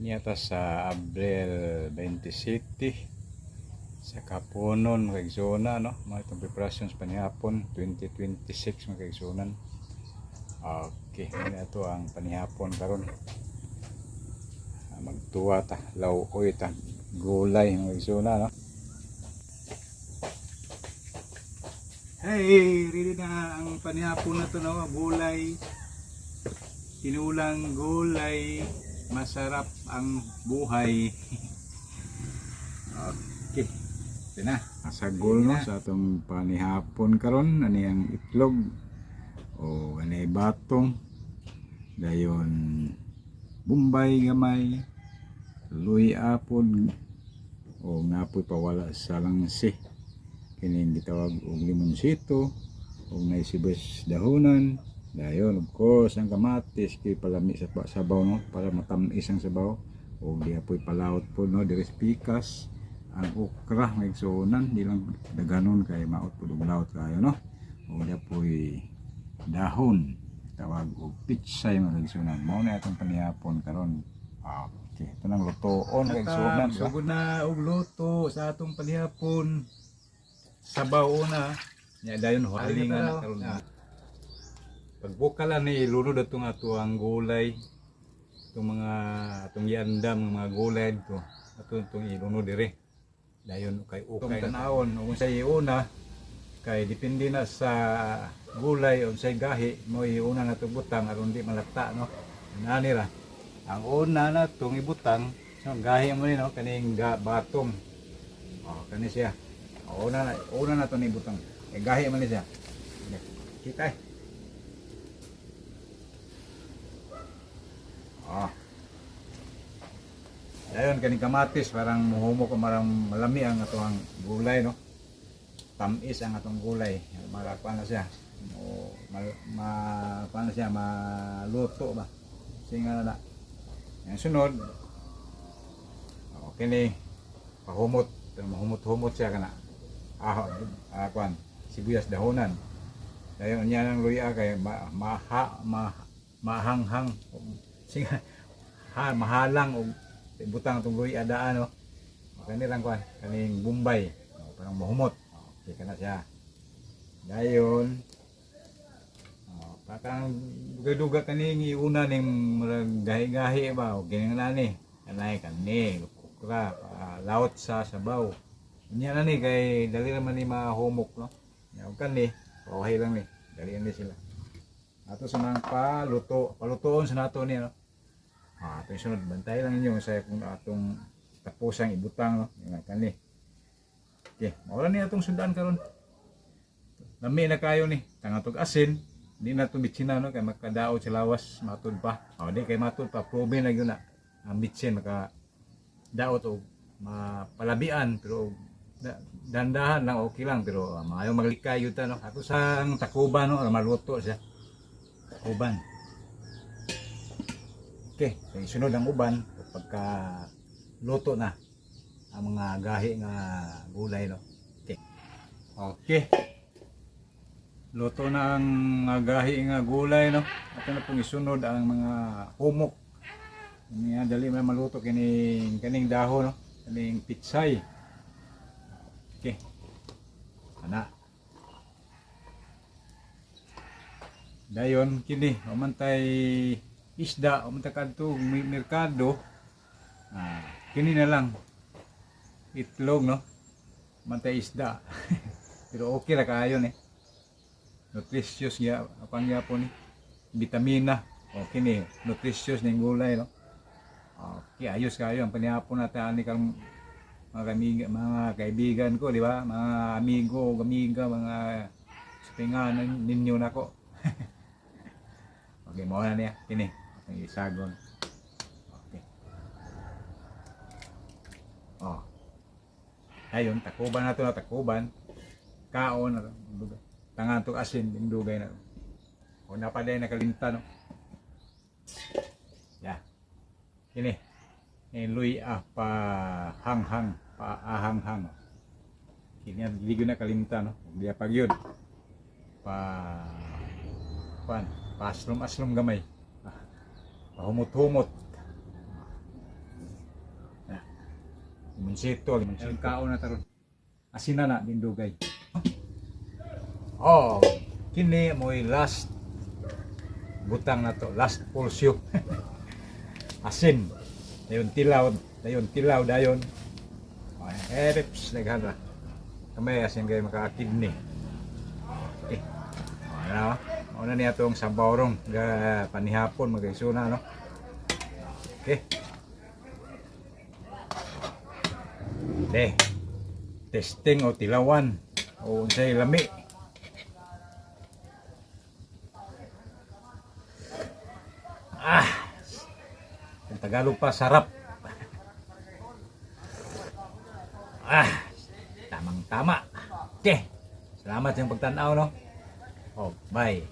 Niya ta sa Abril 27 sa kaponon, mga kaigsuonan, no? Mga itong preparations panihapon 2026, mga kaigsuonan. Okay, muna ito ang panihapon karon. Ah, magtuwa ta, lawoy ta, gulay, mga kaigsuonan, no? Hey, ready na ang panihapon na to, no? Gulay. Tinulang gulay, masarap ang buhay. Okay. Ito na. Sagol, no, sa atong panihapon karon ani ang itlog o ani batong, dayon bombay gamay, luy apod o ngapoy pawala sa langsi, kining gitawag og limonsito, ug nay sibuyas dahonan. Dayon, of course, ang kamatis kay palami sa sabaw, no, para matamis ang sabaw. Ug di apoy palawot po, no, diri sa pikas ang okra, mga igsuonan. Di lang daganon kay maot pud og lawot kayo, no. Ug di apoy dahon tawag og pitsay, mga igsuonan. Mao na atong panihapon karon. Okay, ito nang lutoon, mga igsuonan. Sugod na og luto sa atong panihapon. Sabaw una nya, dayon halingan na karon. Pagbukala ni ilunod ato nga ato ang gulay, itong mga atong giandam nga mga gulay dito, ato itong ilunod dire. Dayon kay ukay tanawon ug unsay iuna kay depende na sa gulay unsay gahi mo iuna na butang aron di malata, no. Nani ra ang una na itong ibutang. So gahi mo ni, no, kaning batong. Oh, kani siya. Una na, una na to ni ibutang eh, gahi man ni siya. Kita eh. Oh. Dayon kaning kamatis, parang muhumok o marang malami ang atong gulay, no. Tamis ang atong gulay. Makakuan na siya. O ma, ma kuan na siya, maluto ba. Singa na na. Ang sunod. Okay ni pahumot, pero mahumot-humot siya kana. Ah, ah, kuan, sibuyas dahonan. Dayon niya ng luya kay ma, maha, ma, mahanghang. Singa ha, mahalang og butang itong luya daan, no. Kani lang kuan, kaning Bombay. O, parang mahumot. Okay kana siya. Dayon oh, parang duga-duga kaning iuna ning murag gahi-gahi ba o kini na ni. Kanay kani okra pa, laot sa sabaw. Unya na ni kay dali naman ni mahumok, no. Nya og kani, okay lang ni. Dali ni sila. Ato sa nang paluto, palutoon sa nato ni, no. Ah, atong sunod, bantay lang ninyo sa kung atong tapusang ibutang, no. Yung kani. Okay, mao ni atong sundan karon. Lami na kayo ni. Tangatog asin, di na to mitsina, no, kay makadaot sa lawas, matud pa. O di kay matud pa, probe na gyud na. Ang mitsin maka daot og mapalabian, pero dandahan lang, okay lang, pero maayo maglikay yun ta, no. Ato sang takuban, no, maluto siya. Takuban. Okay, so isunod ang uban pagka luto na ang mga gahi nga gulay, no. Okay. Okay. Luto na ang mga gahi nga gulay, no. Ato na pong isunod ang mga humok. Niya dali man maluto kining kaning dahon, no. Kaning pitsay. Okay. Ana. Dayon kini umantay isda, umantay kadto merkado. Ah, kini na lang itlog, no. Mantay isda. Pero okay ra kaayo ni. Nutritious gyud pangyapon ni. Vitamina. Okay ni, nutritious ning gulay, no. Okay, ayos kayo ang panihapon natin ani karong mga kamiga, mga kaibigan ko, di ba? Mga amigo, amiga, mga sapinganan ninyo nako. Okay, mao na niya. Kini, ang isagon. Okay. Oh. Ayun, takuban na to na takuban. Kaon na to. Tangan to asin, yung dugay na. O napaday nakalinta, no. Ya. Kini. Ni luya pa hanghang, pa ahanghang. Kini ang di na kalimta, no. Diya pag yun. Pa pan, pa aslom-aslom gamay. Pahumot-humot. Limoncito, limoncito. Kaon na taron. Asina na dindugay. Oh, kini mo'y last butang na to, last pulsyo. Asin. Dayon tilaw dayon. Ay, erips daghan ra. Kamay asin kay maka-kidney. Eh. Ano? Mao na niya tong sabaw rong ga panihapon, magaisuna, no. Okay. De. Testing o tilawan o unsay lami. Ah. Ang Tagalog pa, sarap. Ah, tamang tama. Okay. Salamat sa iyong pagtanaw, no. Oh, bye.